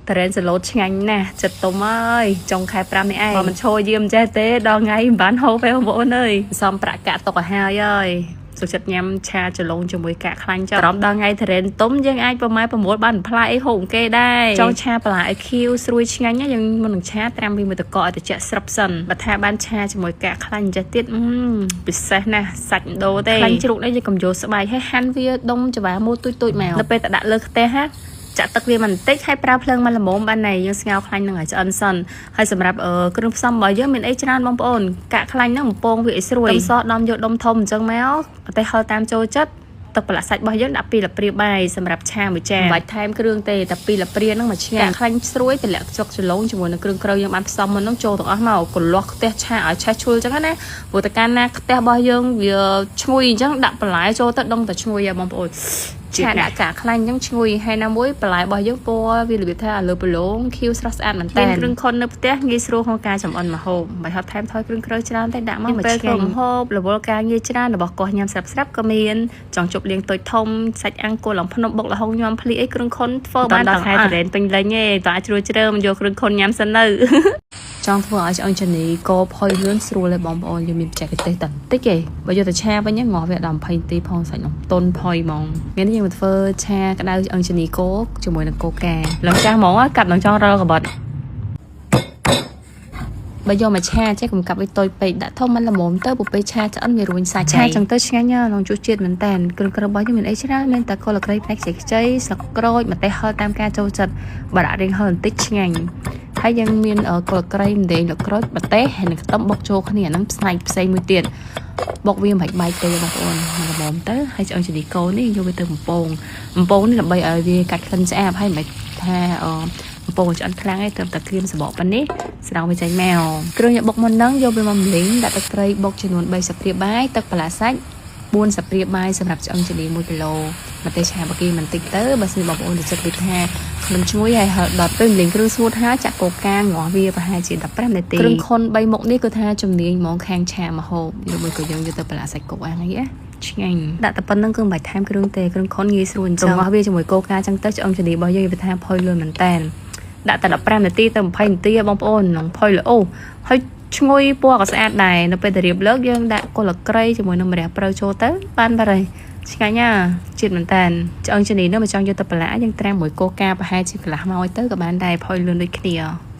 តរ៉េនសាឡូតឆ្ងាញ់ណាស់ចិត្តទុំហើយចុងខែ5នេះឯងបើមិនឈរយាមចេះទេដល់ថ្ងៃមិនបានហូបទេបងប្អូនអើយសំប្រាក់កាក់ទុកឲ្យហើយហើយសុខចិត្តញ៉ាំឆាចលងជាមួយកាក់ខ្លាញ់ចុះអារម្មណ៍ដល់ថ្ងៃធរ៉េនទុំយើងអាចប្រម៉ែប្រមូលបានផ្លែអីហូបគេដែរចង់ឆាបន្លែឲ្យខៀវស្រួយឆ្ងាញ់យើងមុននឹងឆាត្រាំវាមួយតកឲ្យត្រជាក់ស្រាប់សិនបើថាបានឆាជាមួយកាក់ខ្លាញ់ចេះទៀតពិសេសណាស់សាច់ដូទេខ្លាញ់ជ្រូកនេះយើងកុំយកស្បែកឲ្យហាន់វាដុំច្រវាមូលទូចទូចមកនៅពេលទៅដាក់លើខ្ទះហាចាក់ទឹកវាបន្តិចហើយប្រើភ្លើងមកល្មមបានហើយយើងស្ងោរខ្លាញ់នឹងឲ្យឆ្អិនសិនហើយសម្រាប់គ្រឿងផ្សំរបស់យើងមានអីច្រើនបងប្អូនកាក់ខ្លាញ់ហ្នឹងបំពងវាឲ្យស្រួយខ្ទឹមសដំយកដុំធំអញ្ចឹងមកប្រទេសហឹរតាមចូលចិត្តទឹកប្រឡាក់សាច់របស់យើងដាក់2លព្រាបាយសម្រាប់ឆាមួយចានមិនបាច់ថែមគ្រឿងទេតែ2លព្រាហ្នឹងមកឆ្ងាញ់ខ្លាញ់ស្រួយតម្លាក់ចុកចលងជាមួយនឹងគ្រឿងក្រៅយើងបានផ្សំមុនហ្នឹងចូលទាំងអស់មកកលាស់ខ្ទះឆាឲ្យឆេះឈួលអញ្ចឹងណាព្រោះតែកាលណាខ្ទះរបស់យើងវាឈ្ងុយអញ្ចឹងដាក់បន្លែចូលទៅដឹងតែឈ្ងុយហ៎បងប្អូនឆាដាក់កាខ្លាញ់អញ្ចឹងឈ្ងុយហើយណាមួយបន្លែរបស់យើងពណ៌វារបៀបថាលើប្រឡងខៀវស្រស់ស្អាតមែនតើគ្រឿងខុននៅផ្ទះងាយស្រួលក្នុងការចម្អិនម្ហូបមិនហត់ថែមថយគ្រឿងក្រៅច្រើនទេដាក់មកមួយឆ្ងាញ់ម្ហូបរវល់ការងារច្រើនរបស់កោះញ៉ាំស្រាប់ស្រាប់ក៏មានចង់ជប់លៀងតូចធំសាច់អាំងគល់ឡងភ្នំបុកលហុងញ៉ាំភ្លីអីគ្រឿងខុនធ្វើបានដល់ខែតរ៉េនពេញលេញទេតើអាចជ្រួយជ្រើមយកគ្រឿងខុនញ៉ាំសិននៅ ចង់ធ្វើឲ្យឆ្អឹងជំនីកផុយលឿនស្រួលទេបងប្អូនយើងមានបច្ចេកទេសតែបន្តិចទេបើយកទៅឆាវិញងាស់វាដល់20នាទីផងសាច់នំតុនផុយហ្មងថ្ងៃនេះយើងមកធ្វើឆាក្តៅឆ្អឹងជំនីគោជាមួយនឹងកូកាឡើងចាស់ហ្មងកាត់នឹងចង់រលកបិតបើយកមកឆាចេះកុំកាប់វាតូចពេកដាក់ធំមិនល្មមទៅព្រោះពេលឆាឆ្អិនវារួញសាច់ឆាចឹងទៅឆ្ងាញ់ណាស់ក្នុងជួសជាតិមែនតើគ្រឿងក្ររបស់យើងមានអីច្រើនមានតែគល់ក្រីផ្នែកខ្ចីខ្ចីស្លឹកក្រូចម្ទេសហឹរតាមការចូលចិត្តបើដាក់រៀងហឹរបន្តិចឆ្ងាញ់ហើយយើងមានគល់ក្រីម្ទេសលក្រូចម្ទេសហើយនឹងខ្ទឹមបុកចូលគ្នាអាហ្នឹងផ្នែកផ្សេងមួយទៀតបុកវាមិនបាច់បែកទេបងប្អូនល្មមទៅហើយឆ្អឹងជំនីគោនេះយកវាទៅបំពងបំពងនេះដើម្បីឲ្យវាកាត់ក្លិនស្អាតហើយមិនបាច់ថាបំពងឆ្អិនខ្លាំងឯងត្រឹមតែក្រៀមសបកប៉ុណ្នេះស្រោមវាចេញមកគ្រឿងយកបុកមុនហ្នឹងយកវាមកម្លីងដាក់ទឹកត្រីបុកចំនួន3ស្លាបព្រាបាយទឹកបន្លែសាច់4ស្លាបព្រាបាយសម្រាប់ឆ្អឹងជំនី1គីឡូម្ទេសឆាបកាបន្តិចទៅបើសិនបងប្អូនទៅចិត្តវាថាក្លិនឈ្ងុយហើយហឹរដល់ពេលម្លីងគ្រឿងស្ងួតហើយចាក់កូកាងាស់វាប្រហែលជា15នាទីគ្រឿងខុន3មុខនេះគឺថាជំនាញហ្មងខាងឆាម្ហូបឬមួយក៏យើងយកទៅប្រឡាក់សាច់គោអាំងអីណាឆ្ងាញ់ដាក់តែប៉ុណ្្នឹងគឺមិនបាច់ថែមគ្រឿងទេគ្រឿងខុនងាយស្រួលអញ្ចឹងងាស់វាជាមួយកូកាអញ្ចឹងទៅឆ្អឹងជំនីរបស់យើងវាថាផុយលឿនមែនតើដាក់តែ15នាទីទៅ20នាទីបងប្អូននឹងផុយល្អហើយឈ្ងុយពណ៌ក៏ស្អាតដែរនៅពេលទៅរៀបលើកយើងដាក់គល់ក្រីជាមួយនឹងម្រះព្រៅចូលទៅបានបាត់ហើយឆ្ងាញ់ណាជាតិមែនតើឆ្អឹងជំនីនោះមកចង់យកទៅប្រឡាក់យើងត្រាំមួយកូកាប្រហែលជាកន្លះម៉ោងទៅក៏បានដែរផុយលឿនដូចគ្នា។